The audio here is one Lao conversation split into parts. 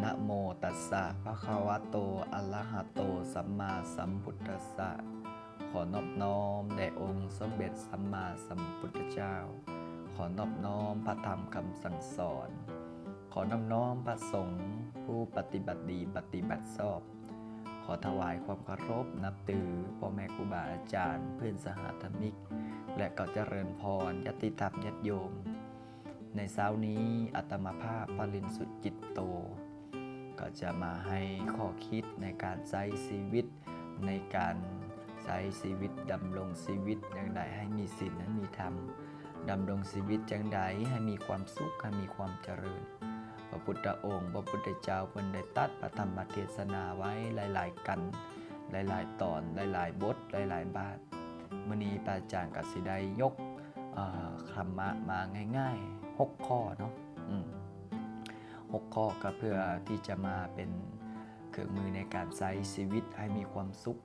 ນະໂມຕັດສະ ພະຄະວະໂຕ ອະລະຫະໂຕ ສຳມາສຳພຸດທັດສະ. ຂໍນອບນ້ອມແດ່ອົງສົມເດັດສຳມາສຳພຸດທະເຈົ້າ. ຂໍນອບນ້ອມພະທຳຄຳສັ່ງສອນ. ຂໍນອບນ້ອມພະສົງຜູ້ປະຕິບັດດີປະຕິບັດຊອບ. ຂໍຖວາຍຄວາມເຄົາລົບນັບຖືພໍ່ແມ່ຄູບາອາຈານ, ເພື່ອນສະຫະທຳມິກ ແລະ ກໍຈະເລີນພອນຍາດຕິທຳຍາດໂຍມ. ໃນເຊົ້ານີ້ ອາດຕະມາພາບ ພະລິນ ສຸຈິດໂຕ ກໍຈະມາໃຫ້ຂໍ້ຄິດໃນການໃຊ້ຊີວິດ, ໃນການໃຊ້ຊີວິດ, ດຳລົງຊີວິດຢ່າງໃດໃຫ້ມີສິນ, ໃຫ້ມີທຳ, ດຳລົງຊີວິດຈັ່ງໃດໃຫ້ມີຄວາມສຸກ, ໃຫ້ມີຄວາມຈະເລີນ. ພະພຸດທະອົງ, ພະພຸດທະເຈົ້າເພິ່ນໄດ້ຕັດພະທຳມະເທດສະໜາໄວ້ຫຼາຍໆກັນ, ຫຼາຍໆຕອນ, ຫຼາຍໆບົດ, ຫຼາຍໆບາດ. ມື້ນີ້ພະອາຈານກໍຊິໄດ້ຍົກ ເອີ ທຳມະມາງ່າຍໆ ຫົກຂໍ້ເນາະ ອືມ ຫົກຂໍ້ ກໍເພື່ອທີ່ຈະມາເປັນເຄື່ອງມືໃນການໃຊ້ຊີວິດໃຫ້ມີຄວາມສຸກ.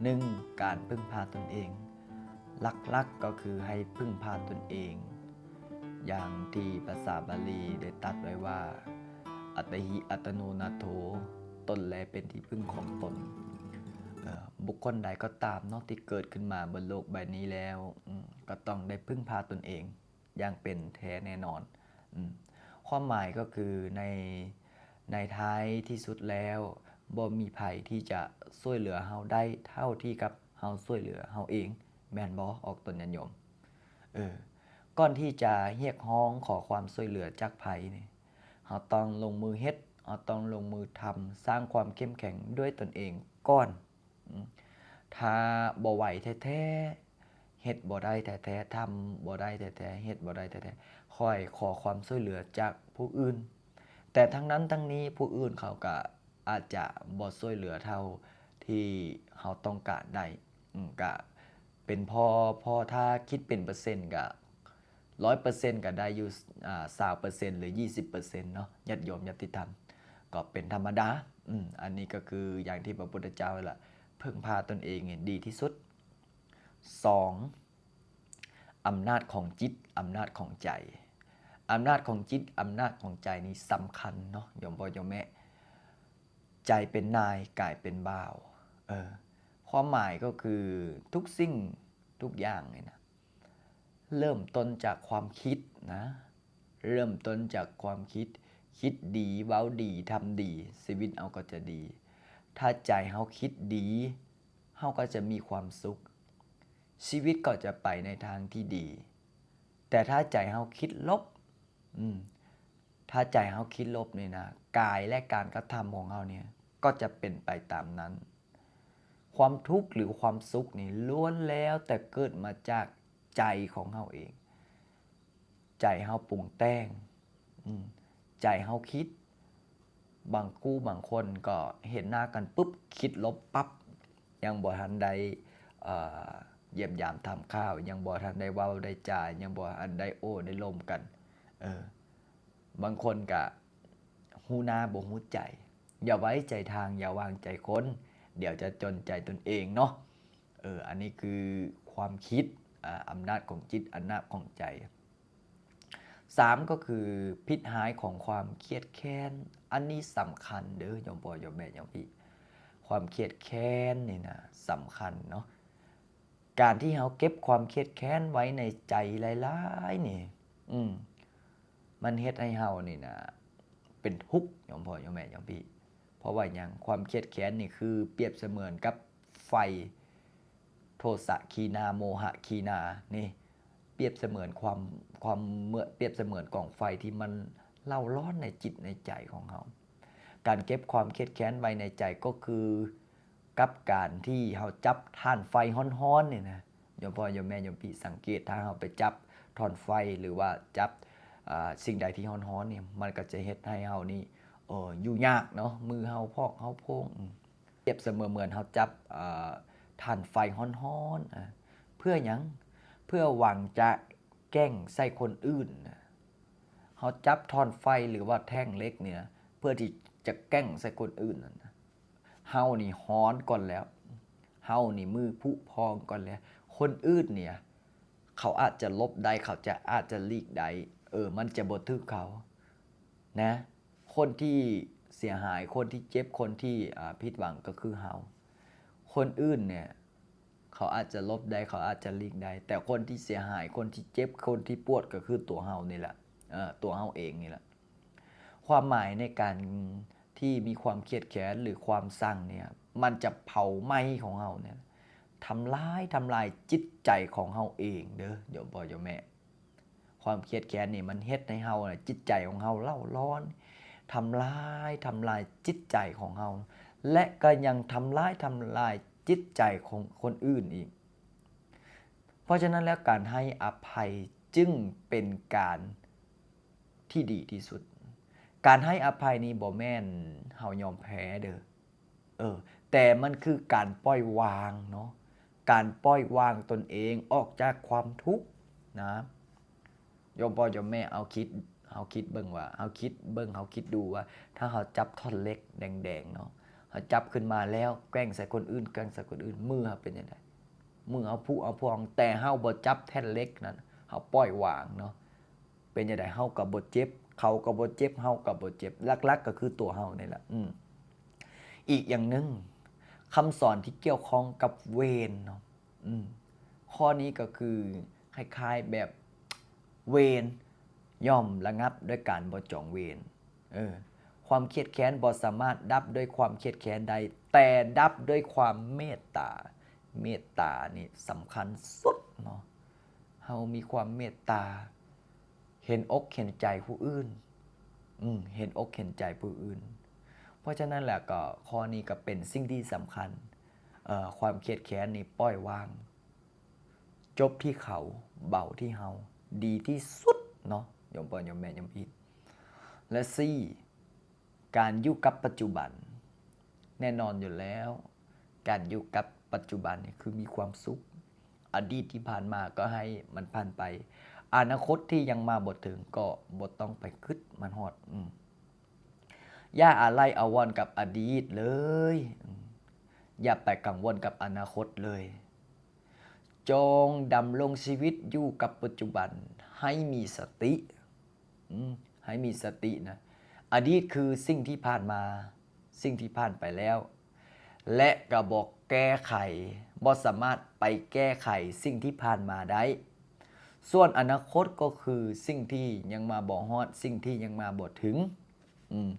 ໜຶ່ງ ການເພິ່ງພາຕົນເອງ. ຫຼັກໆກໍຄືໃຫ້ເພິ່ງພາຕົນເອງ. ຢ່າງທີ່ພາສາບາລີໄດ້ຕັດໄວ້ວ່າ ອັດຕະຫິອັດຕະໂນນາໂຖ ຕົນແລເປັນທີ່ເພິ່ງຂອງຕົນ. ເອີ ບຸກຄົນໃດກໍຕາມເນາະ ທີ່ເກີດຂຶ້ນມາບົນໂລກໃບນີ້ແລ້ວ ອືມ ກໍຕ້ອງໄດ້ເພິ່ງພາຕົນເອງຢ່າງເປັນແທ້ແນ່ນອນ. ອືມ ຄວາມໝາຍກໍຄືໃນ ໃນທ້າຍທີ່ສຸດແລ້ວ ບໍ່ມີໃຜທີ່ຈະຊ່ວຍເຫຼືອເຮົາໄດ້ເທົ່າທີ່ກັບເຮົາຊ່ວຍເຫຼືອເຮົາເອງ ແມ່ນບໍ່? ອອກຕົນຍາດໂຍມ. ເອີ ກ່ອນທີ່ຈະຮຽກຮ້ອງຂໍຄວາມຊ່ວຍເຫຼືອຈາກໃຜນີ້ ເຮົາຕ້ອງລົງມືເຮັດ, ເຮົາຕ້ອງລົງມືທຳ, ສ້າງຄວາມເຂັ້ມແຂງດ້ວຍຕົນເອງກ່ອນ. ອືມ ຖ້າບໍ່ໄຫວແທ້ໆ, ເຮັດບໍ່ໄດ້ແທ້ໆ, ທຳບໍ່ໄດ້ແທ້ໆ, ເຮັດບໍ່ໄດ້ແທ້ໆ, ຄ່ອຍຂໍຄວາມຊ່ວຍເຫຼືອຈາກຜູ້ອື່ນ. ແຕ່ທັງນັ້ນທັງນີ້ ຜູ້ອື່ນເຂົາກະອາດຈະບໍ່ຊ່ວຍເຫຼືອເທົ່າທີ່ເຮົາຕ້ອງການໄດ້. ອືມ ກະເປັນພໍ ພໍຖ້າຄິດເປັນເປີເຊັນກະ ຮ້ອຍເປີເຊັນ ກໍໄດ້ຢູ່ ອ່າ ຊາວເປີເຊັນ ຫຼື ຊາວເປີເຊັນເນາະ ຍາດໂຍມຍາດຕິທຳ ກໍເປັນທຳມະດາ. ອືມ ອັນນີ້ກໍຄືຢ່າງທີ່ພະພຸດທະເຈົ້ານັ້ນລະ ເພິ່ງພາຕົນເອງນີ້ດີທີ່ສຸດ. ສອງ ອຳນາດຂອງຈິດ ອຳນາດຂອງໃຈ. ອຳນາດຂອງຈິດ ອຳນາດຂອງໃຈນີ້ສຳຄັນເນາະ ໂຍມພໍ່ໂຍມແມ່. ໃຈເປັນນາຍ ກາຍເປັນບ່າວ. ເອີ ຄວາມໝາຍກໍຄືທຸກສິ່ງທຸກຢ່າງນີ້ນະ ເລີ່ມຕົ້ນຈາກຄວາມຄິດນະ ເລີ່ມຕົ້ນຈາກຄວາມຄິດ, ຄິດດີ ເວົ້າດີ ທຳດີ ຊີວິດເຮົາກໍຈະດີ. ຖ້າໃຈເຮົາຄິດດີ ເຮົາກໍຈະມີຄວາມສຸກ, ຊີວິດກໍຈະໄປໃນທາງທີ່ດີ. ແຕ່ຖ້າໃຈເຮົາຄິດລົບ ອືມ ຖ້າໃຈເຮົາຄິດລົບນີ້ນະ ກາຍ ແລະ ການກະທຳຂອງເຮົານີ້ກໍຈະເປັນໄປຕາມນັ້ນ. ຄວາມທຸກ ຫຼື ຄວາມສຸກນີ້ ລ້ວນແລ້ວແຕ່ເກີດມາຈາກໃຈຂອງເຮົາເອງ. ໃຈເຮົາປຸງແຕ່ງ ອືມ ໃຈເຮົາຄິດ. ບາງຄູ່ບາງຄົນກໍເຫັນໜ້າກັນປຶບ ຄິດລົບປັບ ຍັງບໍ່ທັນໄດ້ ເອີ ຢ້ຽມຢາມຖາມຂ່າວ, ຍັງບໍ່ທັນໄດ້ເວົ້າໄດ້ຈາ, ຍັງບໍ່ທັນໄດ້ໂອ້ໄດ້ລົມກັນ. ເອີ ບາງຄົນກະຮູ້ໜ້າບໍ່ຮູ້ໃຈ. ຢ່າໄວ້ໃຈທາງ, ຢ່າວາງໃຈຄົນ, ດຽວຈະຈົນໃຈຕົນເອງເນາະ. ເອີ ອັນນີ້ຄືຄວາມຄິດ, ອາ, ອຳນາດຂອງຈິດ, ອຳນາດຂອງໃຈ. ສາມ ກໍຄືພິດຮ້າຍຂອງຄວາມຄຽດແຄ້ນ. ອັນນີ້ສຳຄັນເດີ້ ໂຍມພໍ່ໂຍມແມ່ໂຍມພີ່. ຄວາມຄຽດແຄ້ນນີ້ນະ ສຳຄັນເນາະ. ການທີ່ເຮົາເກັບຄວາມຄຽດແຄ້ນໄວ້ໃນໃຈຫຼາຍໆນີ້ ອືມ ມັນເຮັດໃຫ້ເຮົານີ້ນະ ເປັນທຸກ ໂຍມພໍ່ໂຍມແມ່ໂຍມພີ່. ເພາະວ່າຫຍັງ? ຄວາມຄຽດແຄ້ນນີ້ຄືປຽບສະເໝືອນກັບໄຟ ໂທສະຄີນາ ໂມຫະຄີນານີ້ ປຽບສະເໝືອນຄວາມ ຄວາມ ປຽບສະເໝືອນກອງໄຟທີ່ມັນເລົ້າຮ້ອນໃນຈິດໃນໃຈຂອງເຮົາ. ການເກັບຄວາມຄຽດແຄ້ນໄວ້ໃນໃຈກໍຄື ກັບການທີ່ເຮົາຈັບຖ່ານໄຟຮ້ອນໆນີ້ນະ ໂຍມພໍ່ໂຍມແມ່ໂຍມພີ່ສັງເກດ, ຖ້າເຮົາໄປຈັບຖ່ານໄຟ ຫຼືວ່າຈັບ ອາ ສິ່ງໃດທີ່ຮ້ອນໆນີ້ ມັນກໍຈະເຮັດໃຫ້ເຮົານີ້ ເອີ ຢູ່ຍາກເນາະ, ມືເຮົາພອກເຮົາໂພງ. ອືມ ປຽບສະເໝືອນເໝືອນເຮົາຈັບ ອາ ຖ່ານໄຟຮ້ອນໆ ອາ ເພື່ອຫຍັງ? ເພື່ອຫວັງຈະແກ່ງໃສ່ຄົນອື່ນນະ. ເຮົາຈັບທ່ອນໄຟ ຫຼືວ່າແທ່ງເຫຼັກນີ້ນະ ເພື່ອທີ່ຈະແກ່ງໃສ່ຄົນອື່ນນັ້ນນະ. ເຮົານີ້ຮ້ອນກ່ອນແລ້ວ, ເຮົານີ້ມືຜຸພອງກ່ອນແລ້ວ. ຄົນອື່ນນີ້ ເຂົາອາດຈະຫຼົບໄດ້, ເຂົາຈະ ອາດຈະຫຼີກໄດ້, ເອີ ມັນຈະບໍ່ຖືກເຂົານະ. ຄົນທີ່ ເສຍຫາຍ, ຄົນທີ່ເຈັບ, ຄົນທີ່ ອາ ຜິດຫວັງກໍຄືເຮົາ. ຄົນອື່ນເນ່ຍ ເຂົາອາດຈະຫຼົບໄດ້, ເຂົາອາດຈະຫຼີກໄດ້, ແຕ່ຄົນທີ່ເສຍຫາຍ, ຄົນທີ່ເຈັບ, ຄົນທີ່ປວດ ກໍຄືຕົວເຮົານີ້ແຫຼະ, ເອີ ຕົວເຮົາເອງນີ້ແຫຼະ. ຄວາມໝາຍໃນການທີ່ມີຄວາມຄຽດແຄ້ນ ຫຼື ຄວາມຊັງເນ່ຍ ມັນຈະເຜົາໄໝ້ຂອງເຮົາເນ່ຍ ທຳລາຍ, ທຳລາຍຈິດໃຈຂອງເຮົາເອງເດີ້ ໂຍມພໍ່ໂຍມແມ່. ຄວາມຄຽດແຄ້ນນີ້ມັນເຮັດໃຫ້ເຮົານະ ຈິດໃຈຂອງເຮົາເລົ້າຮ້ອນ, ທຳລາຍ, ທຳລາຍຈິດໃຈຂອງເຮົາ ແລະ ກໍຍັງທຳລາຍ, ທຳລາຍຈິດໃຈຂອງຄົນອື່ນອີກ. ເພາະສະນັ້ນແລ້ວ ການໃຫ້ອະໄພຈຶ່ງເປັນການທີ່ດີທີ່ສຸດ. ການໃຫ້ອະໄພນີ້ບໍ່ແມ່ນເຮົາຍອມແພ້ເດີ້. ເອີ ແຕ່ມັນຄືການປ່ອຍວາງເນາະ, ການປ່ອຍວາງຕົນເອງອອກຈາກຄວາມທຸກນະ. ໂຍມພໍ່ໂຍມແມ່ ເຮົາຄິດ, ເຮົາຄິດເບິ່ງວ່າ, ເຮົາຄິດເບິ່ງ, ເຮົາຄິດດູວ່າ ຖ້າເຮົາຈັບທ່ອນເຫຼັກແດງໆເນາະ, ເຮົາຈັບຂຶ້ນມາແລ້ວແກວ່ງໃສ່ຄົນອື່ນ, ແກວ່ງໃສ່ຄົນອື່ນ, ມືເຮົາເປັນຈັ່ງໃດ? ມືເຮົາຜຸເຮົາພອງ, ແຕ່ເຮົາບໍ່ຈັບແທ່ນເຫຼັກນັ້ນ, ເຮົາປ່ອຍວາງເນາະ. ເປັນຈັ່ງໃດ? ເຮົາກໍບໍ່ເຈັບ, ເຂົາກໍບໍ່ເຈັບ, ເຮົາກໍບໍ່ເຈັບ. ຫຼັກໆກໍຄືຕົວເຮົານີ້ແຫຼະ. ອືມ ອີກຢ່າງໜຶ່ງ, ຄຳສອນທີ່ກ່ຽວຂ້ອງກັບເວນເນາະ. ອືມ ຂໍ້ນີ້ກໍຄືຄ້າຍໆແບບເວນຍ່ອມລະງັບດ້ວຍການບໍ່ຈອງເວນ. ເອີ ຄວາມຄຽດແຄ້ນບໍ່ສາມາດດັບດ້ວຍຄວາມຄຽດແຄ້ນໄດ້, ແຕ່ດັບດ້ວຍຄວາມເມດຕາ. ເມດຕານີ້ສຳຄັນສຸດເນາະ. ເຮົາມີຄວາມເມດຕາ, ເຫັນອົກເຫັນໃຈຜູ້ອື່ນ, ອືມ ເຫັນອົກເຫັນໃຈຜູ້ອື່ນ. ເພາະສະນັ້ນແລ້ວກໍຂໍ້ນີ້ກໍເປັນສິ່ງທີ່ສຳຄັນ. ເອີ ຄວາມຄຽດແຄ້ນນີ້ປ່ອຍວາງ, ຈົບທີ່ເຂົາ, ເບົາທີ່ເຮົາ, ດີທີ່ສຸດເນາະ ໂຍມພໍ່ໂຍມແມ່ໂຍມພີ່. ແລະ ສີ່ ການຢູ່ກັບປັດຈຸບັນ. ແນ່ນອນຢູ່ແລ້ວ, ການຢູ່ກັບປັດຈຸບັນນີ້ຄືມີຄວາມສຸກ. ອະດີດທີ່ຜ່ານມາກໍໃຫ້ມັນຜ່ານໄປ, ອະນາຄົດທີ່ຍັງມາບໍ່ເຖິງກໍບໍ່ຕ້ອງໄປຄຶດມັນຮອດ. ອືມ ຢ່າອາໄລອາວອນກັບອະດີດເລີຍ, ອືມ ຢ່າໄປກັງວົນກັບອະນາຄົດເລີຍ. ຈົ່ງດຳລົງຊີວິດຢູ່ກັບປັດຈຸບັນ, ໃຫ້ມີສະຕິ. ອືມ ໃຫ້ມີສະຕິນະ. ອະດີດຄືສິ່ງທີ່ຜ່ານມາ, ສິ່ງທີ່ຜ່ານໄປແລ້ວ ແລະ ກໍບໍ່ແກ້ໄຂ, ບໍ່ສາມາດໄປແກ້ໄຂສິ່ງທີ່ຜ່ານມາໄດ້. ສ່ວນອະນາຄົດກໍຄືສິ່ງທີ່ຍັງມາບໍ່ຮອດ, ສິ່ງທີ່ຍັງມາບໍ່ເຖິງ. ອືມ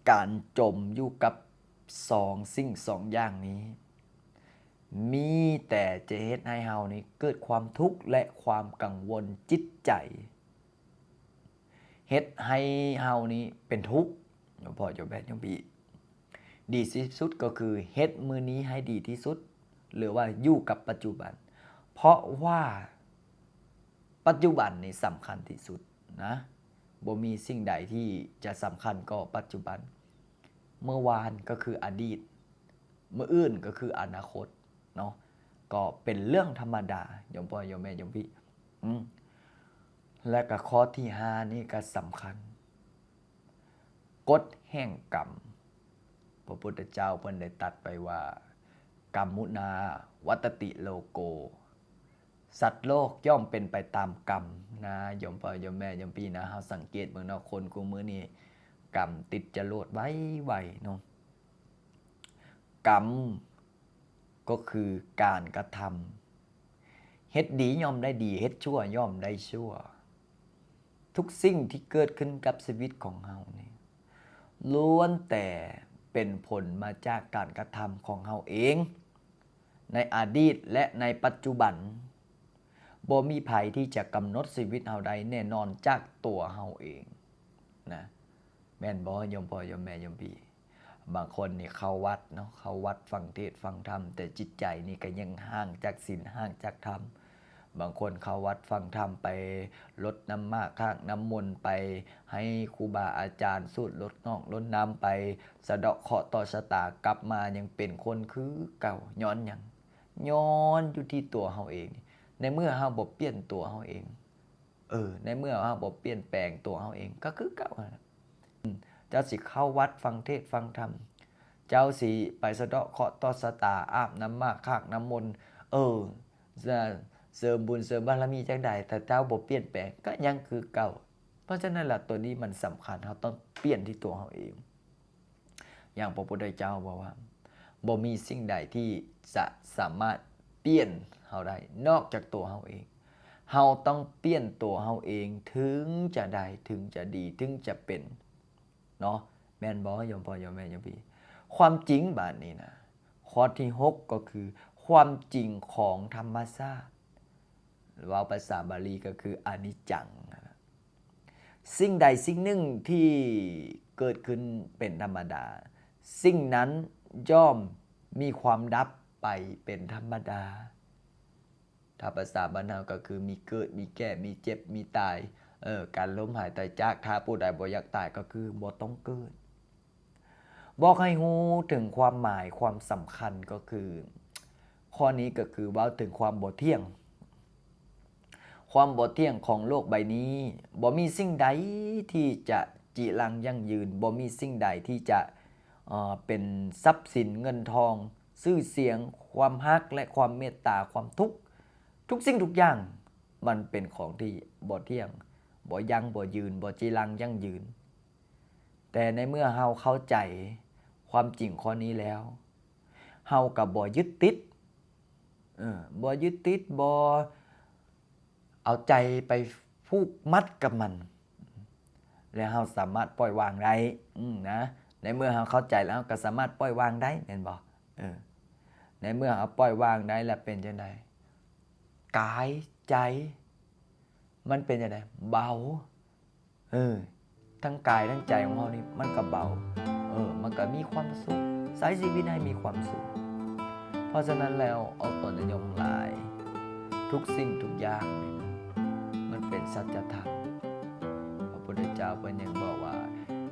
ການຈົມຢູ່ກັບສອງສິ່ງສອງຢ່າງນີ້ ມີແຕ່ຈະເຮັດໃຫ້ເຮົານີ້ເກີດຄວາມທຸກ ແລະ ຄວາມກັງວົນຈິດໃຈ, ເຮັດໃຫ້ເຮົານີ້ເປັນທຸກ. ໂຍມພໍ່ໂຍມແມ່ໂຍມພີ່, ດີທີ່ສຸດກໍຄືເຮັດມື້ນີ້ໃຫ້ດີທີ່ສຸດ ຫຼືວ່າຢູ່ກັບປັດຈຸບັນ, ເພາະວ່າປັດຈຸບັນນີ້ສຳຄັນທີ່ສຸດນະ. ບໍ່ມີສິ່ງໃດທີ່ຈະສຳຄັນກວ່າປັດຈຸບັນ. ເມື່ອວານກໍຄືອະດີດ, ມື້ອື່ນກໍຄືອະນາຄົດເນາະ, ກໍເປັນເລື່ອງທຳມະດາ ໂຍມພໍ່ໂຍມແມ່ໂຍມພີ່. ອືມ ແລະ ກໍຂໍ້ທີຫ້ານີ້ກໍສຳຄັນ, ກົດແຫ່ງກຳ. ພະພຸດທະເຈົ້າເພິ່ນໄດ້ຕັດໄປວ່າ ກຳມຸນາວັດຕະຕິໂລໂກ, ສັດໂລກຍ່ອມເປັນໄປຕາມກຳນະ. ໂຍມພໍ່ໂຍມແມ່ໂຍມພີ່ນະ, ເຮົາສັງເກດເບິ່ງເນາະ, ຄົນຄູ່ມື້ນີ້ກຳຕິດຈະໂລດໄວໆເນາະ. ກຳກໍຄືການກະທຳ, ເຮັດດີຍ່ອມໄດ້ດີ, ເຮັດຊົ່ວຍ່ອມໄດ້ຊົ່ວ. ທຸກສິ່ງທີ່ເກີດຂຶ້ນກັບຊີວິດຂອງເຮົານີ້ ລ້ວນແຕ່ເປັນຜົນມາຈາກການກະທຳຂອງເຮົາເອງ ໃນອະດີດ ແລະ ໃນປັດຈຸບັນ. ບໍ່ມີໃຜທີ່ຈະກຳນົດຊີວິດເຮົາໄດ້ແນ່ນອນຈາກຕົວເຮົາເອງນະ. ແມ່ນບໍ່ ໂຍມພໍ່ໂຍມແມ່ໂຍມພີ່? ບາງຄົນນີ້ເຂົ້າວັດເນາະ, ເຂົ້າວັດຟັງເທດຟັງທຳ, ແຕ່ຈິດໃຈນີ້ກໍຍັງຫ່າງຈາກສິນ, ຫ່າງຈາກທຳ. ບາງຄົນເຂົ້າວັດຟັງທຳ, ໄປລົດນ້ຳໝາກ, ຂາກນ້ຳມົນ, ໄປໃຫ້ຄູບາອາຈານສູດລົດນອກລົດນ້ຳ, ໄປສະເດາະເຄາະຕໍ່ຊະຕາ, ກັບມາຍັງເປັນຄົນຄືເກົ່າ. ຍ້ອນຫຍັງ? ຍ້ອນຢູ່ທີ່ຕົວເຮົາເອງ. ໃນເມື່ອເຮົາບໍ່ປ່ຽນຕົວເຮົາເອງ, ເອີ ໃນເມື່ອເຮົາບໍ່ປ່ຽນແປງຕົວເຮົາເອງ ກໍຄືເກົ່າຫັ້ນແຫຼະ. ເຈົ້າຊິເຂົ້າວັດຟັງເທດຟັງທຳ, ເຈົ້າຊິໄປສະເດາະເຄາະຕໍ່ຊະຕາ, ອາບນ້ຳໝາກ, ຂາກນ້ຳມົນ, ເອີ ເສີມບຸນເສີມບາລະມີຈັ່ງໃດ, ຖ້າເຈົ້າບໍ່ປ່ຽນແປງ ກໍຍັງຄືເກົ່າ. ເພາະສະນັ້ນລະ ໂຕນີ້ມັນສຳຄັນ, ເຮົາຕ້ອງປ່ຽນທີ່ຕົວເຮົາເອງ. ຢ່າງພະພຸດທະເຈົ້າບອກວ່າ ບໍ່ມີສິ່ງໃດທີ່ຈະສາມາດປ່ຽນເຮົາໄດ້ ນອກຈາກຕົວເຮົາເອງ. ເຮົາຕ້ອງປ່ຽນຕົວເຮົາເອງ ເຖິງຈະໄດ້ ເຖິງຈະດີ ເຖິງຈະເປັນ ເນາະ ແມ່ນບໍ່ ໂຍມພໍ່ໂຍມແມ່ໂຍມພີ່? ຄວາມຈິງບາດນີ້ນະ ຂໍ້ທີຫົກ ກໍຄືຄວາມຈິງຂອງທຳມະຊາດ ເວົ້າພາສາບາລີກໍຄືອະນິດຈັງ. ສິ່ງໃດສິ່ງໜຶ່ງທີ່ເກີດຂຶ້ນເປັນທຳມະດາ, ສິ່ງນັ້ນຍ່ອມມີຄວາມດັບໄປເປັນທຳມະດາ. ຖ້າພາສາບ້ານເຮົາກໍຄືມີເກີດ ມີແກ່ ມີເຈັບ ມີຕາຍ, ເອີ ການລົ້ມຫາຍຕາຍຈາກ. ຖ້າຜູ້ໃດບໍ່ຢາກຕາຍກໍຄືບໍ່ຕ້ອງເກີດ. ບອກໃຫ້ຮູ້ເຖິງຄວາມໝາຍ ຄວາມສຳຄັນກໍຄື ຂໍ້ນີ້ກໍຄືເວົ້າເຖິງຄວາມບໍ່ທ່ຽງ, ຄວາມບໍ່ທ່ຽງຂອງໂລກໃບນີ້. ບໍ່ມີສິ່ງໃດທີ່ຈະຈີລັງຢັ້ງຢືນ, ບໍ່ມີສິ່ງໃດທີ່ຈະ ເອີ ເປັນຊັບສິນເງິນທອງ, ຊື່ສຽງ, ຄວາມຮັກ ແລະ ຄວາມເມດຕາ, ຄວາມທຸກ, ທຸກສິ່ງທຸກຢ່າງ ມັນເປັນຂອງທີ່ບໍ່ທ່ຽງ, ບໍ່ຢັ້ງ, ບໍ່ຢືນ, ບໍ່ຈີລັງຢັ້ງຢືນ. ແຕ່ໃນເມື່ອເຮົາເຂົ້າໃຈຄວາມຈິງຂໍ້ນີ້ແລ້ວ, ເຮົາກໍບໍ່ຍຶດຕິດ, ເອີ, ບໍ່ຍຶດຕິດ, ບໍ່ເອົາໃຈໄປຜູກມັດກັບມັນ, ແລ້ວເຮົາສາມາດປ່ອຍວາງໄດ້, ອືມ ນະ. ໃນເມື່ອເຮົາເຂົ້າໃຈແລ້ວ ເຮົາກໍສາມາດປ່ອຍວາງໄດ້, ແມ່ນບໍ່? ເອີ, ໃນເມື່ອເຮົາປ່ອຍວາງໄດ້ແລ້ວ ເປັນຈັ່ງໃດ? ກາຍ, ໃຈ ມັນເປັນຈັ່ງໃດ? ເບົາ. ເອີ, ທັງກາຍທັງໃຈຂອງເຮົານີ້ ມັນກໍເບົາ, ເອີ, ມັນກໍມີຄວາມສຸກ, ໃຊ້ຊີວິດໃຫ້ມີຄວາມສຸກ. ເພາະສະນັ້ນແລ້ວ ອອກຕົນຍາດໂຍມທັງຫຼາຍ, ທຸກສິ່ງທຸກຢ່າງນີ້ ມັນເປັນສັດຈະທຳ. ພະພຸດທະເຈົ້າເພິ່ນຍັງບອກວ່າ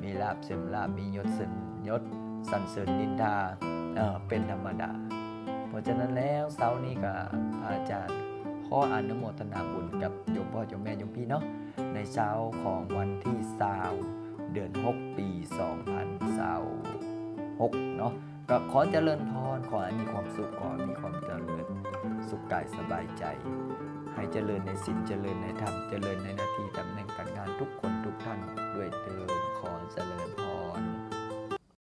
ມີລາບເສີມລາບ, ມີຍົດເສີມຍົດ, ສັນເສີນນິນທາ, ເອີ, ເປັນທຳມະດາ. ເພາະສະນັ້ນແລ້ວ ເຊົ້ານີ້ກໍ ພະອາຈານ ຂໍອະນຸໂມທະນາບຸນກັບໂຍມພໍ່ໂຍມແມ່ໂຍມພີ່ເນາະ, ໃນເຊົ້າຂອງວັນທີຊາວ ເດືອນຫົກ ປີສອງພັນຊາວຫົກເນາະ, ກໍຂໍຈະເລີນພອນ, ຂໍໃຫ້ມີຄວາມສຸກ, ຂໍໃຫ້ມີຄວາມຈະເລີນສຸກກາຍສະບາຍໃຈ, ໃຫ້ຈະເລີນໃນສິນ, ຈະເລີນໃນທຳ, ຈະເລີນໃນໜ້າທີ່ຕຳແໜ່ງການງານທຸກຄົນທຸກທ່ານດ້ວຍເທີ້ນ. ຂໍຈະເລີນພອນ.